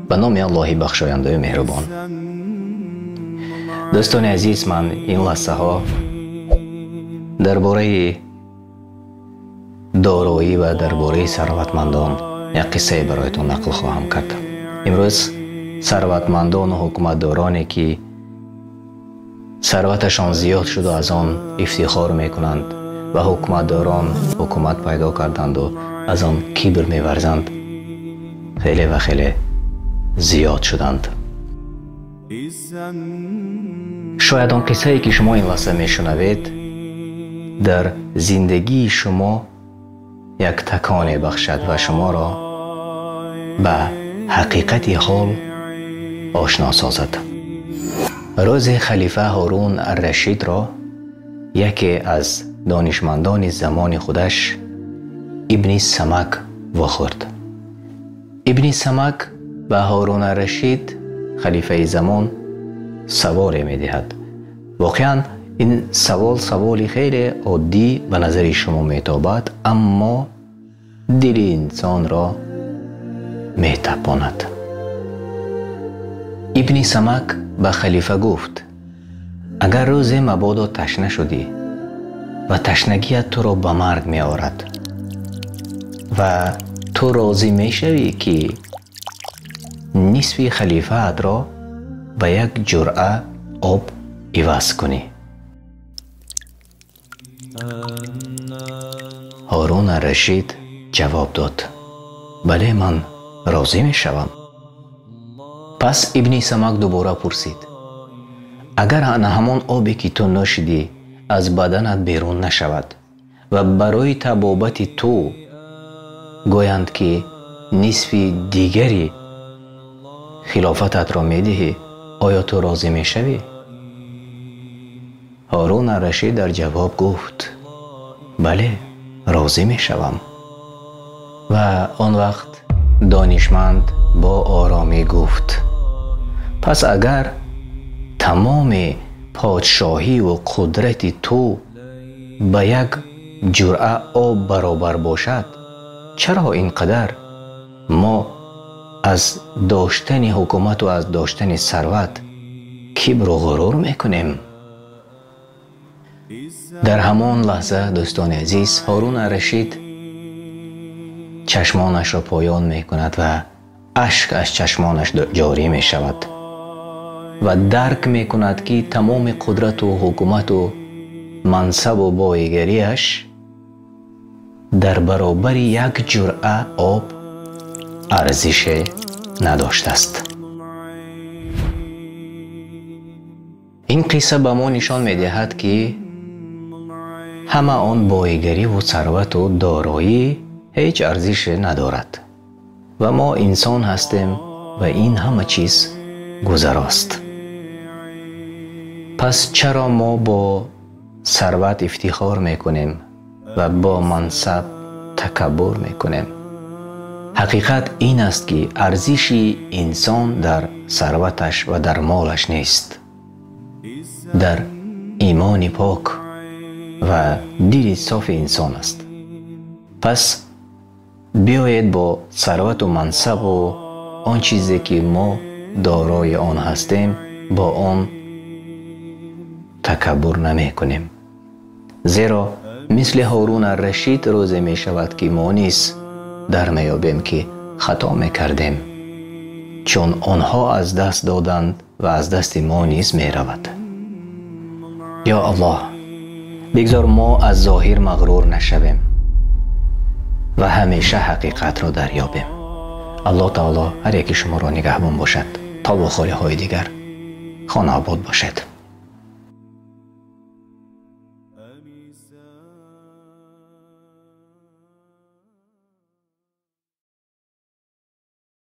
Ба номи Аллоҳи бахшояндаю меҳрубон. Дӯстони азиз, ман ин лаҳзаҳо дар бораи дороӣ ва дар бораи сарватмандон як қиссае бароятон нақл хоҳам кард. Имрӯз сарватмандону ҳукуматдороне, ки сарваташон зиёд шуду аз он ифтихор мекунанд ва ҳукуматдорон ҳукумат пайдо карданду аз он кибр меварзанд, хеле ва хеле зиёд шуданд. Шояд он қиссае, ки шумо ин лаҳза мешунавед, дар зиндагии шумо як таконе бахшад ва шуморо ба ҳақиқати ҳол ошно созад. Рӯзе халифа Ҳорун ар-Рашидро яке аз донишмандони замони худаш Ибни Самак вохӯрд. Ибни Самак ба Ҳорун ар-Рашид, халифаи замон, саволе медиҳад. Воқеан ин савол саволи хеле оддӣ ба назари шумо метобад, аммо дили инсонро метапонад. Ибни Самак ба халифа гуфт: агар рӯзе мабодо ташна шудӣ ва ташнагият туро ба марг меорад ва ту розӣ мешавӣ, ки нисфи халифаатро ба як ҷуръа об иваз кунӣ? Ҳорун ар-Рашид ҷавоб дод: бале, ман розӣ мешавам. Пас Ибни Самак дубора пурсид: агар ана ҳамон обе, ки ту нӯшидӣ, аз баданат берун нашавад ва барои табобати ту гӯянд, ки нисфи дигари хилофататро медиҳӣ, оё ту розӣ мешавӣ? Ҳорун ар-Рашид дар ҷавоб гуфт: бале, розӣ мешавам. Ва он вақт донишманд бо оромӣ гуфт: пас агар тамоми подшоҳиву қудрати ту ба як ҷуръа об баробар бошад, чаро ин қадар мо аз доштани ҳукумату аз доштани сарват кибру ғурур мекунем? Дар ҳамон лаҳза, дӯстони азиз, Ҳорун ар-Рашид чашмонашро поён мекунад ва ашк аз чашмонаш ҷорӣ мешавад ва дарк мекунад, ки тамоми қудрату ҳукумату мансабу боигариаш дар баробари як ҷуръа об арзише надоштааст. Ин қисса ба мо нишон медиҳад, ки ҳама он боигариву сарвату дороӣ ҳеҷ арзише надорад ва мо инсон ҳастем ва ин ҳама чиз гузарост. Пас чаро мо бо сарват ифтихор мекунем ва бо мансаб такаббур мекунем? Ҳақиқат ин аст, ки арзиши инсон дар сарваташ ва дар молаш нест, дар имони пок ва дили софи инсон аст. Пас биёед бо сарвату мансабу он чизе, ки мо дорои он ҳастем, бо он такаббур намекунем. Зеро мисли Ҳорун ар-Рашид рӯзе мешавад, ки мо низ дар меёбем, ки хато мекардем, чун онҳо аз даст доданд ва аз дасти мо низ меравад. Ё Аллоҳ, бигзор мо аз зоҳир мағрур нашавем ва ҳамеша ҳақиқатро дарёбем. Аллоҳ таоло ҳар яки шуморо нигаҳбон бошад. То вохӯриҳои дигар хонаобод бошед.